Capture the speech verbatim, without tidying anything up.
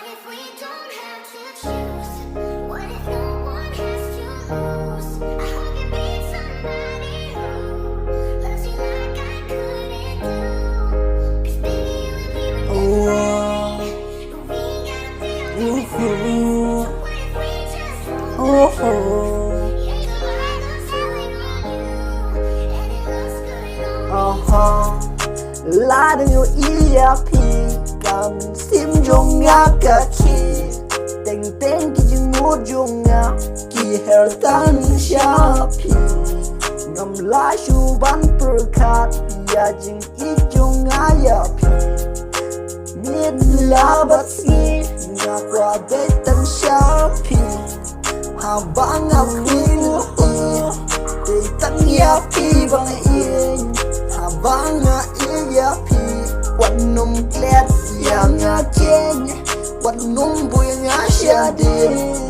If we don't have to choose, what if no one has to lose? I hope you meet somebody who loves you like I couldn't do. 'Cause baby, you and me were never right. But we ain't gotta be on the same page. So what if we just won't Aha. Lada ngi ïohi ïa phi, ka mynsiem jong nga ka khih. Teng teng ki jingmut jong nga ki her tang sha phi. Ngam lah shuh ban pyrkhat ïa jingïeit jong nga ïa phi. Miet la bad sngi nga kwah beit tang sha phi. Haba nga khmih ïohi, dei tang ïa phi ba nga ïeit. Haba nga ïeit ïa phi, wat nym klet ïa nga keiñ. Wat nym buh ïa nga shadien.